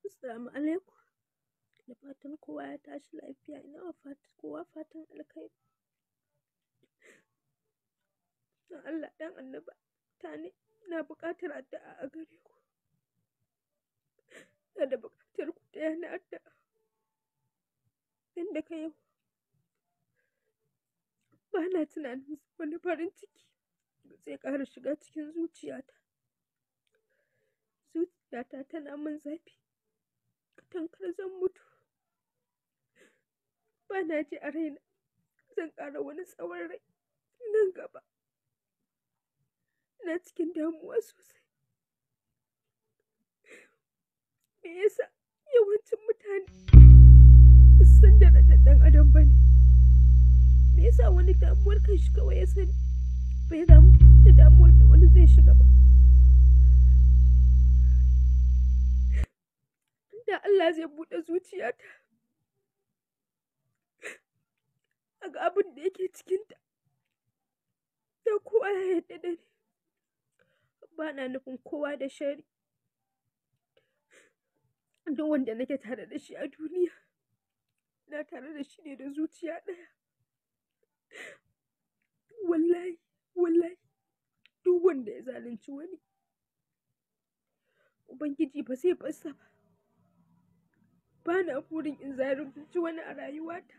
Assalamu alaikum. Da fatan kowa ya tashi lafiya. Ina wa kowa fatan alkhairi. Dan Allah, dan Annabi, mutane ina buƙatar addu'a a gare ku. Ina da buƙatar ku taya ni addu'a. Dan daga yau ba na tunanin wani farin ciki zai ƙara shiga cikin zuciyata. Zuciyata tana min zafi, tamkar zan mutu. Ba na ji a raina zan ƙara wani tsawon rai nan gaba. Ina cikin damuwa sosai. Me yasa yawancin mutane ba su san darajar ɗan adam ba ne? Me yasa wani damuwar kanshi kawai ya sani, bai damu da damuwar da wani zai shiga ba? Da Allah zai buɗe zuciyata a ga abin da yake cikinta, da kowa ya yarda da ni. Ba na nufin kowa da sharri. Duk wanda nake tare da shi a duniya, ina tare da shi ne da zuciya ɗaya. Wallahi, wallahi, duk wanda ya zalunci wani, Ubangiji ba zai bar sa ba. Ba na burin in zalunci wani a rayuwata.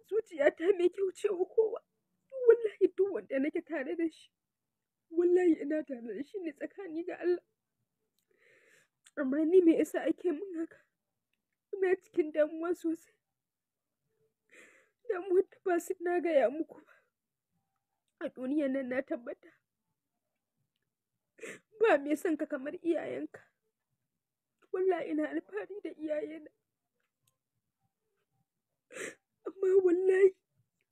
Zuciyata mai kyau ce wa kowa. Wallahi duk wanda nake tare da shi, wallahi ina tare da shi ne tsakani ga Allah. Amma ni me yasa ake min haka? Ina cikin damuwa sosai. Damuwar da ba sai na gaya muku ba. A duniyan nan na tabbata ba mai son ka kamar iyayenka. Wallahi ina alfahari da iyayena. Amma wallahi,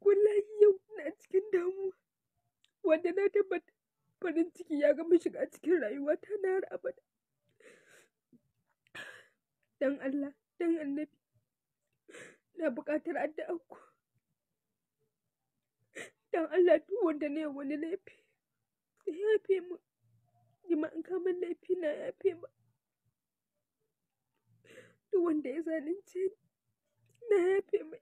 wallahi yau ina cikin damuwa wanda na tabbata farin ciki ya gama shiga cikin rayuwata na har abada. Dan Allah, dan Annabi, ina buƙatar addu'arku. Dan Allah duk wanda na yi wani laifi, ya yafe min. Ni ma in ka min laifi na yafe ma. Duk wanda ya zalunce ni, na yafe mai.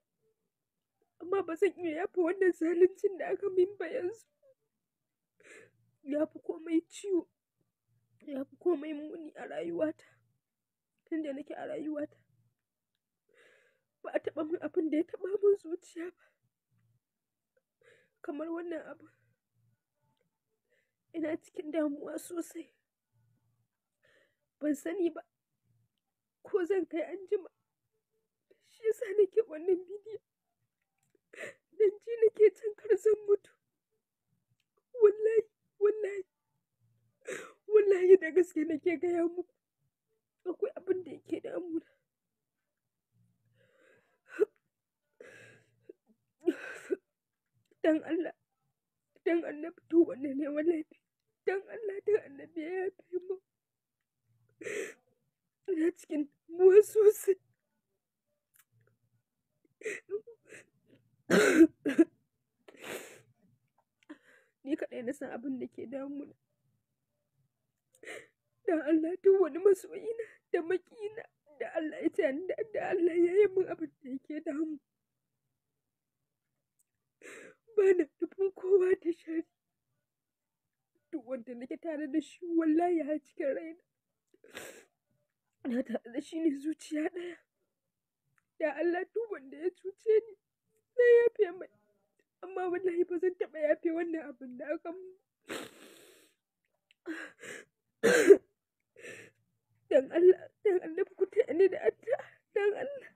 Amma ba zan iya yafe wannan zaluncin da aka min ba yanzu. Ya fi komai ciwo, ya fi komai muni a rayuwata. Tunda nake a rayuwata, ba a taɓa min abin da ya taɓa min zuciya ba kamar wannan abu. Ina cikin damuwa sosai. Ban sani ba ko zan kai anjima. Shi yasa nake wannan bidiyon. Dan ji nake tamkar zan mutu. Wallahi, wallahi, wallahi da gaske nake gaya muku. Akwai abin da yake damuna. Dan Allah, dan Annabi duk wanda na yi wa laifi, dan Allah, dan Annabi ya yafe min. Ina cikin damuwa sosai. Ni kaɗai na san abin da ke damuna. Dan Allah duk wani masoyina da maƙiyina, da Allah ya taya ni da addu'a Allah ya yi min abin da yake damu. Ba na nufin kowa da sharri. Duk wanda nake tare da shi wallahi har cikin raina, ina tare da shi ne zuciya ɗaya. Da Allah duk wanda ya cuce ni, na yafe mai. Amma wallahi ba zan taɓa yafe wannan abin da aka min. Dan Allah, dan Annabi ku taya ni da addu'a. Dan Allah.